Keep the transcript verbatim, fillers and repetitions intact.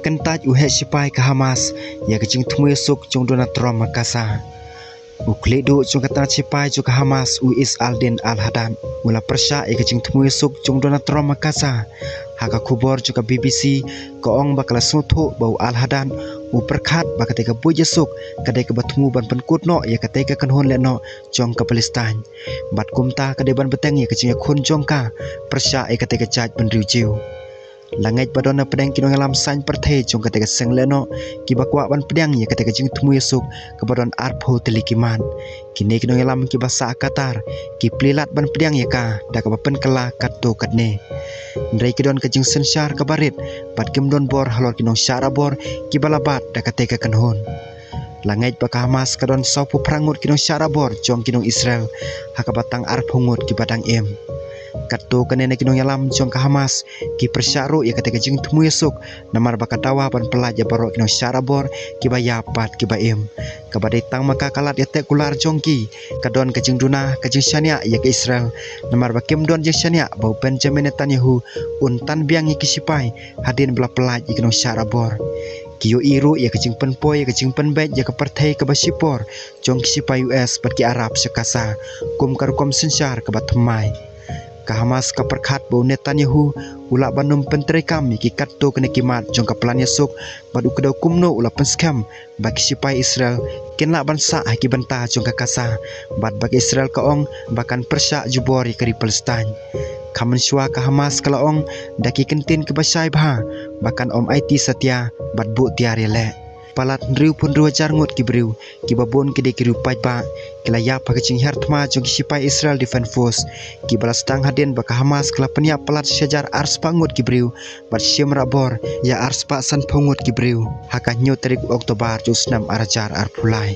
Kyntait u heh shipai ka Hamas ïa ka jingthmu ïasuk jong u Donald Trump ha Gaza. U khlieh duh jong ka tnat shipai jong ka Hamas, u Izz al-Din al-Haddad, u la pyrshah ïa ka jingthmu ïasuk jong u Donald Trump ha Gaza. Ha ka khubor jong ka B B C, ka ong ba ka la sngewthuh ba u al-Haddad u pyrkhat ba katei ka buit ïasuk ka dei kaba thmu ban pynkut noh ïa katei ka kynhun lehnoh jong ka Palestine. Bad kumta ka dei ban bteng ïa ka jingïakhun jong ka pyrshah ïa katei ka jaid bynriew Jiw. La ngeit ba don na pdeng ki nongïalam saiñ pyrthei jong katei ka seng lehnoh kiba kwah ban pdiang ïa katei ka jingthmu ïasuk kaba don arphew tylli ki mat. Kine ki nongïalam kiba sah ha Qatar ki plie lad ban pdiang ïa ka da kaba pynkylla katto katne. Hynrei ki don ka jingsynshar kaba rit bad kim don bor halor ki nongshah rabor kiba la bat da katei ka kynhun. La ngeit ba ka Hamas ka don sawphew phra ngut ki nongshah rabor jong ki nong Israel, ha kaba tang arphew ngut kiba dang im. Katto katne na ki nongïalam jong ka Hamas ki pyrshah ruh ïa katei ka jingthmu ïasuk, namar ba ka dawa ban pyllait ïa baroh ki nongshah rabor kiba ïap bad kiba im. Kaba dei tang ma ka ka lad ïateh kular jong ki, ka don ka jingduna ka jingshaniah ïa ka Israel, namar ba kim don jingshaniah ba u Benjamin Netanyahu un tan biang ïa ki shipai hadien ba la pyllait ïa ki nongshah rabor. Ki ïohi ruh ïa ka jingpynpoi ïa ka jingpynbeit ïa ka pyrthei kaba shipor jong ki shipai U S bad ki Arab sha Gaza kum ka rukom synshar kaba thymmai. Ka Hamas ka pyrkhat ba u Netanyahu u lah ban ym pyntreikam ïa ki katto katne ki mat jong ka plan ïasuk, bad u kdew kumno u la pynskhem ba ki shipai Israel kin lah ban sah ha ki bynta jong ka Gaza, bad ba ka Israel ka ong ba kan pyrshah jubor ïa ka ri Palestine. Khamon shuwa ka Hamas ka la ong da ki kyntien kiba shai bha ba kan ym aiti satia bad buh tiar ïaleh. Palat hynriewphew hynriew hajar ngut ki briew, kiba bun ki dei ki riew paidbah, ki la ïap ha ka jinghiar thma jong ki shipai Israel Defense Force, kiba la sdang hadien ba ka Hamas ka la pynïap palat shi hajar arspah ngut ki briew bad shim rabor ïa arspah sanphew ngut ki briew ha ka hynñiew tarik October jong u snem ar hajar arphew lai.